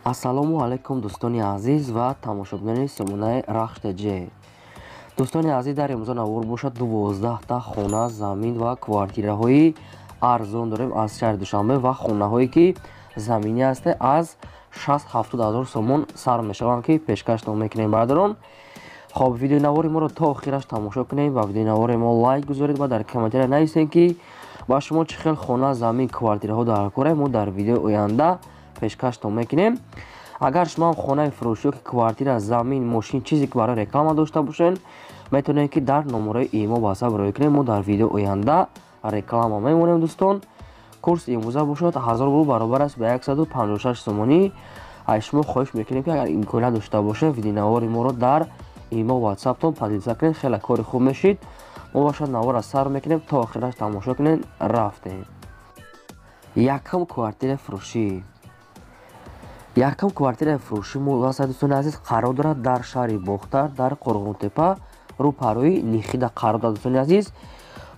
Ассалому алайкум, дӯстони азиз ва тамошобинони сомонаи Рахш ТЖ. Дӯстони азиз, дар имрӯза навор бошад 12та хона, замин ва квартираҳои арзон дорем аз шаҳри Душанбе ва хонаҳое ки заминӣ ҳастанд аз 60-70 ҳазор сомон сар мешаванд, ки пешкаштон мекунем, бародарон. Хоб, видеои навори моро то охираш тамошо кунем ва видеои навори мо лайк гузоред ва дар комментария нависем, ки ба шумо чӣ хел хона, замин, квартираҳо дар кора, мо дар видеои оянда пешкаштон мекунем. Агар шумо ҳам хонаи фурӯшӣ ёки квартира, замин, мошин, чизе ки барои реклама дошта бошед, метавонед, ки дар номерои имо WhatsApp рӯй кунем, мо дар видеои оянда реклама мемонем. Дӯстон, курси имрӯза бошад 1000 рубл, баробар аст ба 156 сомонӣ. Аз шумо хоҳиш мекунем, ки агар имконият дошта бошед, видеонавори моро дар имо WhatsApp-тон поделиться кунед, хеле кори хуб мешид. Мо бошад навора сар мекунем, то охираш тамошо кунед. Рафтем. Якум квартираи фурӯшӣ. Якум квартираи фурӯшӣ мо, дӯстони азиз, қарор дорад дар шаҳри Бохтар, дар Қурғонтепа, рӯпарӯи Нихида қарор дорад, дӯстони азиз.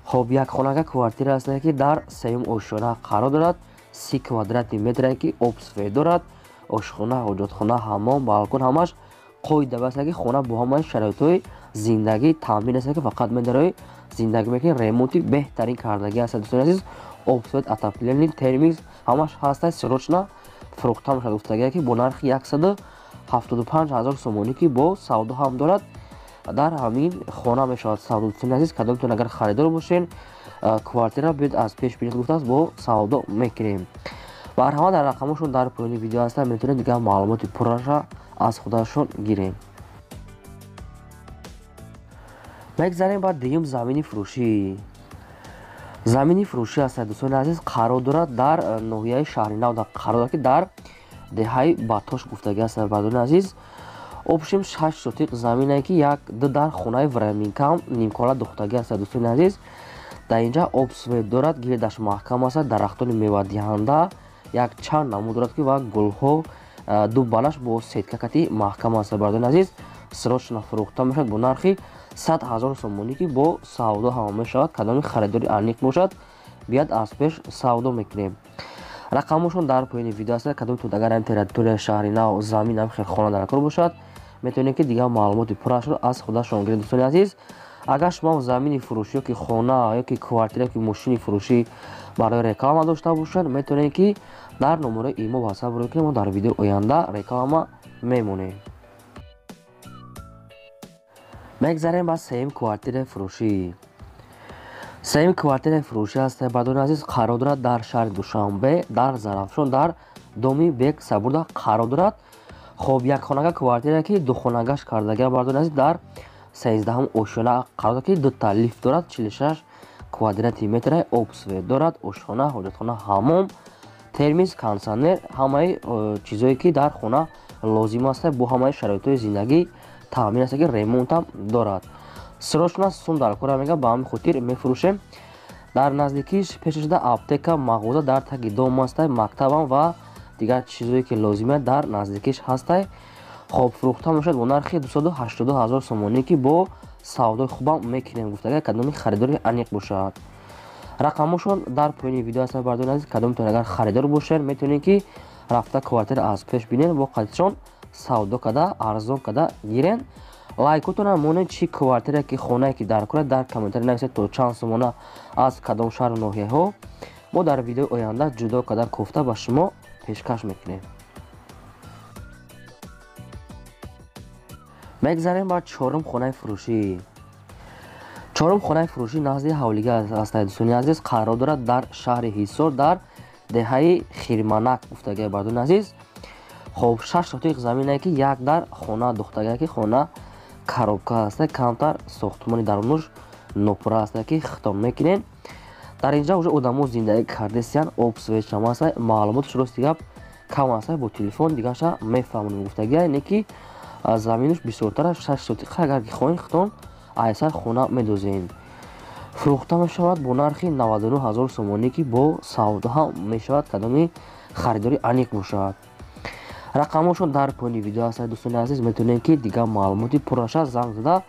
Хоб, якхонага квартира аст, ки дар сеюм ошёна қарор дорад, 30 квадрати метре, ки обсвет дорад, ошхона, ҳоҷатхона, ҳаммом, балкон, ҳамаш қоида аст, ки хона бо ҳамаи шароитҳои зиндагӣ таъмин аст, ки фақат медарои зиндагӣ мекунӣ. Ремонти беҳтарин кардагӣ аст, дӯстони азиз. Обсвет, отопление, термикс ҳамаш ҳаст. Срочно фурӯхта мешавад гуфтагие, ки бо нархи 175 ҳазор сомонӣ, ки бо савдо ҳам дорад, дар ҳамин хона мешавад савдо. Дӯстони азиз, кадомтон агар харидор бошед, квартира биёд аз пеш бинед гуфтааст, бо савдо мекунем. Барҳама дар рақамошон дар поёни видео ҳастанд, метавонед дигар маълумоти пурраша аз худашон гирем. Мегзарем ба дуюм замини фурӯшӣ. Замини фурӯшӣ аст, дӯстони азиз, қарор дорад дар ноҳияи Шаҳринав, қарор дорад, ки дар деҳаи Батош гуфтагӣ аст, бардони азиз. Общем, 6 сотиқ замине, ки як ду дар хонаи временкам нимкора духтагӣ аст, дӯстони азиз. Дар инҷа обсвет дорад, гирдаш маҳкам аст, дарахтони мевадиҳанда як чанд намуд дорад, ки ва гулҳо, ду балаш бо сетка кати маҳкам аст, бардони азиз. Срочно фурӯхта мешавад бо нархи 100 ҳазор сомонӣ, ки бо савдо ҳам мешавад. Кадоми харидори аниқ бошад, биёд аз пеш савдо мекунем. Рақамошон дар поёни видео аст. Кадомтон агар ҳам территорияи шаҳри нав замин ҳам хел хона дар кор бошад, метавонед, ки дигар маълумоти пуррашро аз худашон гиред. Дӯстони азиз, агар шумо замини фурӯшӣ ёки хона ёки квартира ёки мошини фурӯшӣ барои реклама дошта бошад, метавонед, ки дар номерои имо WhatsApp рӯй кунем, мо дар видеои оянда реклама мемонем. Мегзарем ба сеюм квартираи фурӯшӣ. Сеюм квартираи фурӯшӣ аст, бардони азиз, қарор дорад дар шаҳри Душанбе, дар Зарафшон, дар доми Бек Сабурда қарор дорад. Хоб, якхонага квартира, ки духонагаш кардагия, бардони азиз, дар 13-ҳум ошёна қарор дорад, ки дута лифт дорад, 46 квадрати метра, обсвет дорад, ошхона, ҳоҷатхона, ҳаммом, термис, кондитсионер, ҳамаи чизое ки дар хона лозим аст, бо ҳамаи шароитҳои зиндагӣ таъмин аст, ки ремонтам дорад. Срочно сум дар кора мега, ба ҳамин хотир мефурӯшем. Дар наздикиш пешашуда аптека, мағоза дар таги дом ҳастай, мактабам ва дигар чизое ки лозима дар наздикиш ҳастай. Хоб, фурӯхта мешавад бо нархи 282 ҳазор сомонӣ, ки бо савдои хубам мекунем гуфтага, кадоми харидори аниқ бошад. Рақамошон дар поёни видео ҳастанд, бардони азиз. Кадомтон агар харидор бошед, метавонед, ки рафта квартира аз пеш бинед, бо қадишон савдо када, арзон када гирен. Лайкотонам монед, чӣ квартира ки хонае ки дар кора, дар комментария нависед, то чанд сомона, аз кадом шаҳру ноҳияҳо, мо дар видеои оянда ҷудо када кофта ба шумо пешкаш мекунем. Мегзарем ба чорум хонаи фурӯшӣ. Чорум хонаи фурӯшӣ назди ҳавлига аст, дӯстони азиз, қарор дорад дар шаҳри Ҳисор, дар деҳаи Хирманак гуфтагия, бардони азиз. Хоб, 6 сотиқ замине, ки як дар хона духтагия, ки хона коробка аст, камтар сохтмони дарунуш нопурра аст, ки хитом мекунед. Дар инҷа уже одамо зиндагӣ кардесиян, об свечам аст. Маълумоташ, рости гап, кам аст, бо телефон дигарша мефаҳмонем гуфтагия, не ки заминуш бисёртара, 6 сотиқ. Агар ки хоҳед, хитом айсар хона медозем. Фурӯхта мешавад бо нархи 99 ҳазор сомонӣ, ки бо савдо ҳам мешавад, кадоми харидори аниқ бошад. Рақамошон дар поёни видео ҳастанд, дӯстони азиз, метавонед, ки дигар маълумоти пурраша занг зада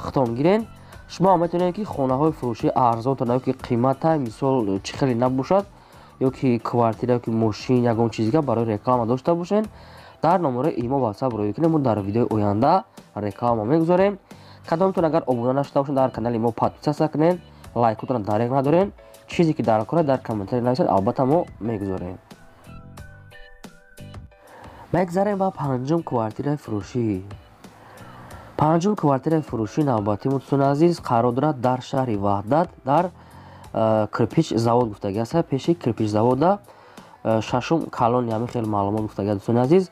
хитом гирен. Шумо метавонед, ки хонаҳои фурӯшӣ арзонтон ё ки қимата, мисол, чӣ хеле набошад, ё ки квартира, ё ки мошин, ягон чизига барои реклама дошта бошед, Дар номерои имо WhatsApp рӯй кунем, мо дар видеои оянда реклама мегузорем. Кадомтон агар обуна нашуда бошед, дар канали мо подписаться кунед, лайкотонро дареғ надорем. Чизе ки дар кора дар комментарий нависед, албатта мо мегузорем. Мегзарем ба панҷум квартираи фурӯшӣ. Панҷум квартираи фурӯшӣ навбатӣ, дӯстони азиз, қарор дорад дар шаҳри Ваҳдат, дар кирпич завод гуфтагӣ аст. Пеши кирпич завода шашум колония, ҳамин хел маълумот гуфтагӣ, дӯстони азиз.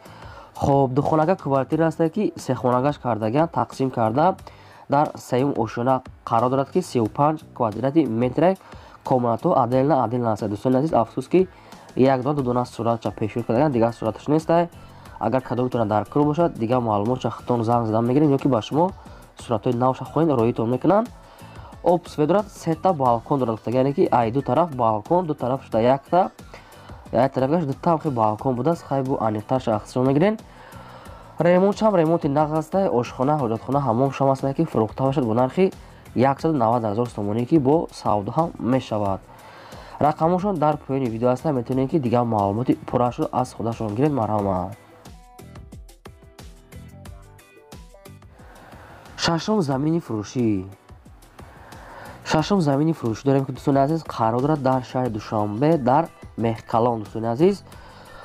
Хоб, духонага квартира аст, ки сехонагаш кардагиан, тақсим карда, дар сеюм ошёна қарор дорад, ки 35 квадрати метре, комнату отдельно отдельно аст. Дӯстони азиз, афсӯс ки як дона ду дона суратча пешниҳод кардагиан, дигар сураташ нест. Агар кадомтона дар кор бошад, дигар маълумотша худтон занг задан мегирем, ё ки ба шумо суратҳои навша хоҳед, роитон мекунанд. Об свет дорад, сета балкон дорад, яъне ки ай ду тараф балкон, ду тараф шуда якта, як тарафаш дута ҳам балкон будааст. Хай, бу аниқтарша ахсиро мегирен. Ремонтшам ремонти нағз аст, ошхона, ҳоҷатхона, ҳаммомшам аст, ки фурӯхта бошад бо нархи 190 ҳазор сомонӣ, ки бо савдо ҳам мешавад. Рақамошон дар поёни видео аст, метавонед ки дигар маълумоти пуррашро аз худашон гиред. Марҳамат. Шашум замини фурӯшӣ. Шашум замини фурӯшӣ дорем, ки, дӯстони азиз, қарор дорад дар шаҳри Душанбе, дар Меҳкалон, дӯстони азиз.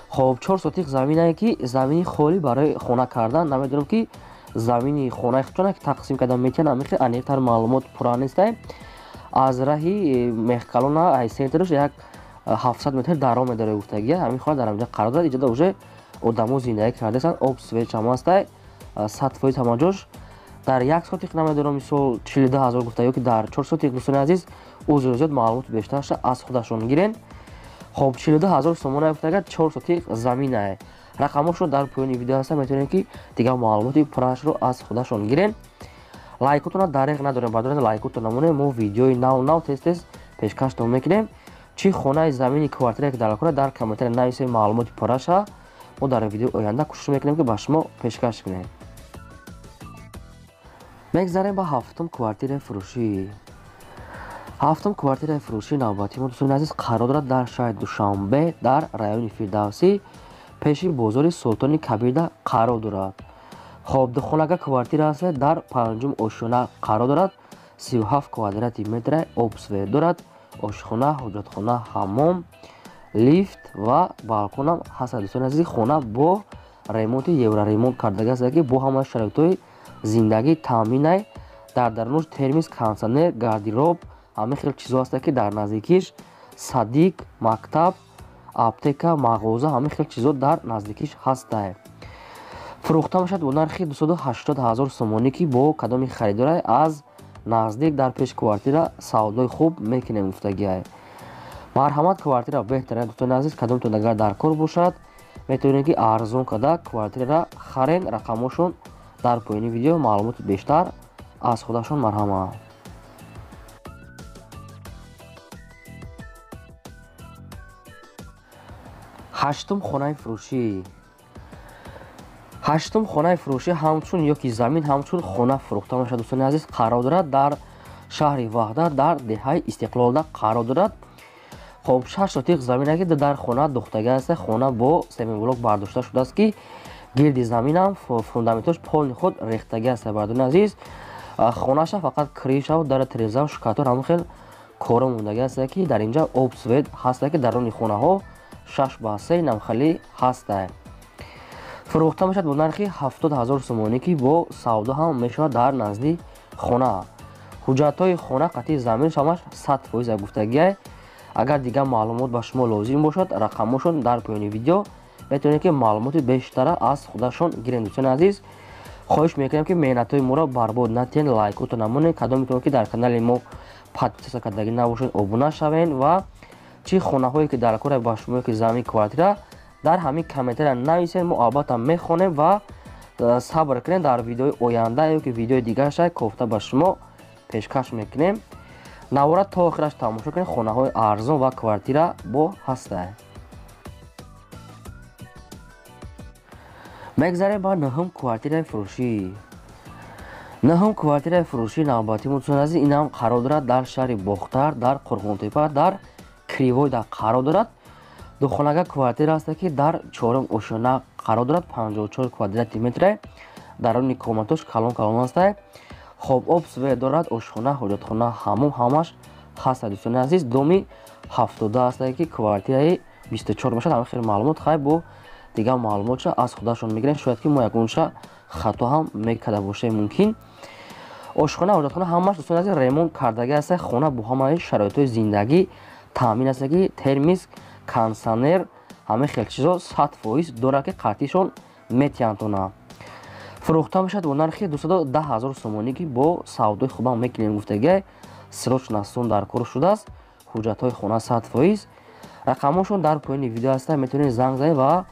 Хоб, 4 сотиқ заминае, ки замини холӣ барои хона кардан. Намедонам, ки замини хонаи худшона ки тақсим кардан метиҳанд, ҳамин хел аниқтар маълумот пурра нестай. Аз раҳи Меҳкалона, ай центраш як 700 метр даром медорад гуфтагия. Ҳамин хона дар ҳаминҷа қарор дорад. Иҷода уже одамо зиндагӣ кардаастанд, об свет ҳам ҳастай, 100% ҳамаҷош. Дар як сотиқ, намедонам, мисол 42 ҳазор гуфта ё ки дар 4 сотиқ. Дӯстони азиз, узр зиёд, маълумоти бештарша аз худашон гирен. Хоб, 42 ҳазор сомона гуфтага, 4 сотиқ заминае. Рақамошро дар поёни видео ҳаста, метавонед ки дигар маълумоти пуррашро аз худашон гирен. Лайкотона дареғ надорем, бардоред, лайкотон намонем. Мо видеои нав нав тез тез пешкаштон мекунем. Чӣ хонаи, замини, квартира ки дар кора, дар комментария нависед, маълумоти пурраша мо дар видеои оянда кӯшиш мекунем, ки ба шумо пешкаш кунем. Мегзарем ба ҳафтум квартираи фурӯшӣ. Ҳафтум квартираи фурӯшии навбатии мо, дӯстони азиз, қарор дорад дар шаҳри Душанбе, дар райони Фирдавсӣ, пеши бозори Султони Кабирда қарор дорад. Хоб, духонага квартира аст, дар панҷум ошёна қарор дорад, 37 квадрати метра, об свет дорад, ошхона, ҳоҷатхона, ҳаммом, лифт ва балконам ҳаст. Дӯстони азиз, хона бо ремонти евроремонт кардага аст, ки бо ҳамаи шароитҳои зиндагӣ таъминай. Дар дарунаш термис, кондитсионер, гардероб, ҳамин хел чизҳо ҳаста, ки дар наздикиш садик, мактаб, аптека, мағоза, ҳамин хел чизҳо дар наздикиш ҳастай. Фурӯхта мешавад бо нархи 280 ҳазор сомонӣ, ки бо кадоми харидорай аз наздик дар пеш квартира савдои хуб мекунем гуфтагиай. Марҳамат, квартира беҳтарин, дӯстони азиз. Кадомтон агар дар кор бошад, метавонед ки арзон карда квартираро харен. Рақамошон дар поёни видео, маълумоти бештар аз худашон. Марҳамат. Ҳаштум хонаи фурӯшӣ. Ҳаштум хонаи фурӯшӣ ҳамчун ё ки замин, ҳамчун хона фурӯхта мешавад, дӯстони азиз. Қарор дорад дар шаҳри Ваҳдат, дар деҳаи Истиқлолда қарор дорад. Хоб, 6 сотиқ замине, ки дар хона духтага аст. Хона бо семенблок бардошта шудааст, ки гирди заминам фундаментош полный худ рехтагӣ аст. Бардони азиз, хонаша фақат крышаву дара, терезаву шкатор, ҳамон хел коро мондагӣ аст, ки дар инҷа об свет ҳаста, ки даруни хонаҳо 6 ба 3 намхалӣ ҳаста. Фурӯхта мешавад бо нархи 70 ҳазор сомонӣ, ки бо савдо ҳам мешавад. Дар назди хона ҳуҷҷатҳои хона қатъи замин ҳамаш 100% гуфтагиай. Агар дигар маълумот ба шумо лозим бошад, рақамошон дар поёни видео, метавонед ки маълумоти бештара аз худашон гиред. Дӯстони азиз, хоҳиш мекунем, ки меҳнатҳои моро барбод натиҳед, лайкото намонед. Кадометон ки дар канали мо подписаться кардагӣ набошед, обуна шавед ва чӣ хонаҳое ки дар кора ба шумо, ки замин, квартира, дар ҳамин комментария нависед, мо албатта мехонем. Ва сабр кунед, дар видеои оянда ё ки видеои дигарша кофта ба шумо пешкаш мекунем. Навора то охираш тамошо кунед, хонаҳои арзон ва квартира бо ҳастанд. Мегзарем ба нӯҳум квартираи фурӯшӣ. Нӯҳум квартираи фурӯшӣ навбатӣ, дӯстони азиз, инам қарор дорад дар шаҳри Бохтар, дар Қурғонтепа, дар Кривойда қарор дорад. Духонага квартира аст ки дар чорум ошёна қарор дорад, 54 квадрати метре. Даруни комнатош калон калон аст. Хоб, об свет дорад, ошхона, ҳоҷатхона, ҳамом ҳамаш ҳаст. Дӯстони азиз, доми 70 аст ки квартираи 24 бошад. Ҳама хеле маълумот хай бо дигар маълумотша аз худашон мегирем, шояд ки мо ягонша хато ҳам мекарда бошем мумкин. Ошхона, ҳоҷатхона ҳамаш, дӯстони азиз, ремонт кардагӣ аст. Хона бо ҳамаи шароитҳои зиндагӣ таъмин аст ки термис, кондиционер, ҳама хел чизо 100% дорад ки қатъишон метиҳанд. Фурӯхта мешавад бо нархи 210 000 сомонӣ ки бо савдои хубам мекунем гуфтагӣ. Срочно сум дар кор шудааст. Ҳуҷҷатҳои хона 100%. Рақамҳошон дар поёни видео ҳастанд, метавонед занг занед ва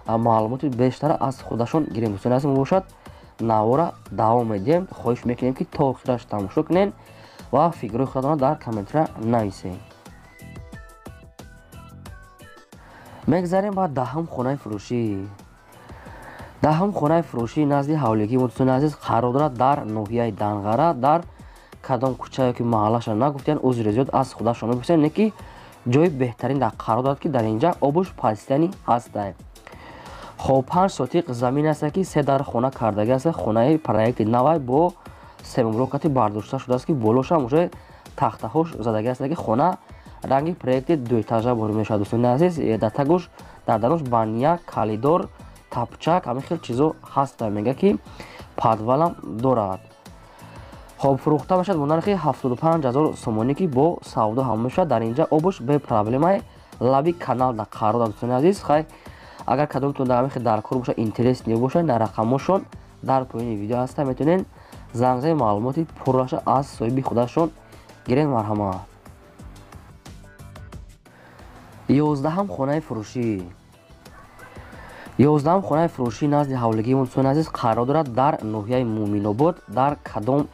маълумоти бештар аз худашон гирем. Дӯстони азиз, мо бошад навора давом медиҳем. Хоҳиш мекунем ки то охираш тамошо кунед ва фикрҳои худатонро дар комментария нависед. Мегзарем ба даҳум хонаи фурӯшӣ. Даҳум хонаи фурӯшӣ назди ҳавлигии мо, дӯстони азиз, қарор дорад дар ноҳияи Данғара. Дар кадом кӯча ёки маҳаллаша нагуфтиянд, узри зиёд, аз худашон мепурсем, не ки ҷои беҳтарин дар қарор дорад ки дар инҷа обуш паситани ҳастад. Хоб, 5 сотиқ замин аст ки 3 дар хона кардагӣ аст. Хонаи проекти навай бо семблокати бардошта шудааст ки болошам уже тахтаҳош задагӣ аст ки хона ранги проекти дуэтажа бор мешавад. Дӯстони азиз, дар тагуш дар дарунаш баня, калидор, тапчак, ҳамин хел чизо ҳаст. Мега ки подвалам дорад. Хоб, фурӯхта мешавад бо нархи 75 000 сомонӣ ки бо савдо ҳам мешавад. Дар инҷа обуш бепроблемай, лаби канал дар қарор дорад. Дӯстони азиз, хай агар кадомтон дар ҳамин хел дар кор бошад, интерес небошад, дар рақамҳошон дар поёни видео ҳаста, метавонед занг занед, маълумоти пурраша аз соҳиби худашон гиред. Марҳамат. 11-м хонаи фурӯшӣ. 11-м хонаи фурӯшӣ назди ҳавлигии мо, дӯстони азиз, қарор дорад дар ноҳияи Муъминобод. Дар кадом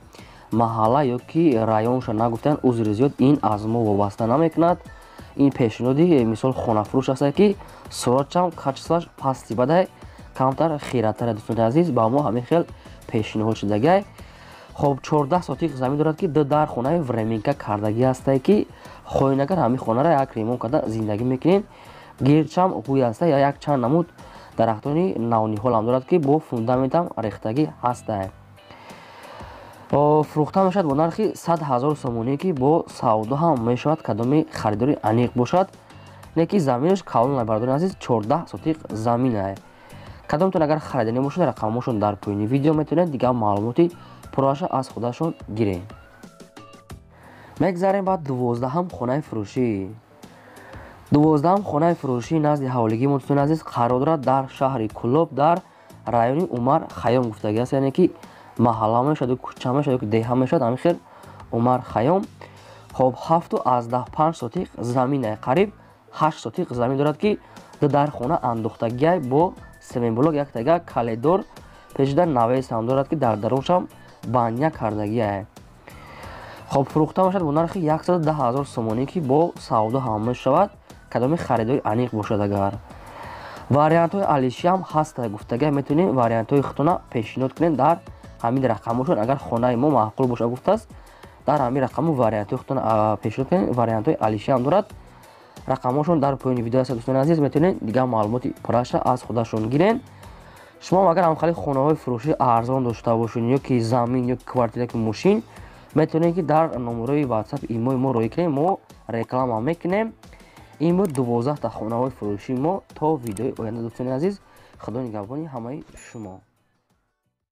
маҳалла ё ки районша нагуфтанд, узри зиёд, ин аз мо вобаста намекунад. Ин пешниҳоди мисол хонафурӯш аст ки суратшам качестваш пасти бадай, камтар хиратаре. Дӯстони азиз, ба мо ҳамин хел пешниҳод шудагай. Хоб, 14 сотиқ замин дорад ки ду дар хонаи временка кардагӣ ҳастае ки хоҳед агар ҳамин хонаро як ремонт карда зиндагӣ мекунед. Гирчам ҳуй аста, як чанд намуд дарахтони навниҳолам дорад ки бо фундаментам рехтагӣ ҳастае. Фурӯхта мешавад бо нархи 100 000 сомонӣ ки бо савдо ҳам мешавад, кадоми харидори аниқ бошад. Не ки заминаш калон набардори азиз, 14 сотиқ заминае. Кадомтон агар хариданӣ бошад, рақамҳошон дар поёни видео, метавонед дигар маълумоти пурраша аз худашон гиред. Мегзарем ба 12-м хонаи фурӯшӣ. 12-м хонаи фурӯшӣ назди ҳавлигии мо, дӯстони азиз, қарор дорад дар шаҳри Кулоб, дар райони Умар Хайём гуфтагӣ аст, яъне ки маҳалла мешавад, кӯча мешавад, деҳа мешавад, ҳамин хел Умар Хайём. Хоб, 7,5 сотиқ заминае, қариб 8 сотиқ замин дорад ки ду дар хона андохтагиай бо семенблок, яктага калидор пешида навес ҳам дорад ки дар даруншам баня кардагиае. Хоб, фурӯхта мешавад бо нархи 110 000 сомонӣ ки бо савдо ҳам мешавад, кадоми харидори аниқ бошад. Агар вариантҳои алиши ҳам ҳаста гуфтагия, метавонем вариантҳои худтона пешниҳод кунем дар ҳамин рақамҳошон. Агар хонаи мо маъқул бошад гуфтааст, дар ҳамин рақамҳо вариантҳои худтона пешниҳод кунем. Вариантҳои алиши ҳам дорад, рақамҳошон дар поёни видео ҳаст. Дӯстони азиз, метавонед дигар маълумоти пурраша аз худашон гиред. Шумо агар ҳамхали хонаҳои фурӯшӣ арзон дошта бошед, ё ки замин, ё ки квартира, ё ки мошин, метавонед ки дар номерои WhatsApp имои мо роҳӣ кунед, мо реклама мекунем. Ин буд 12 та хонаҳои фурӯшии мо. То видеои оянда, дӯстони азиз, худо нигаҳбони ҳамаи шумо.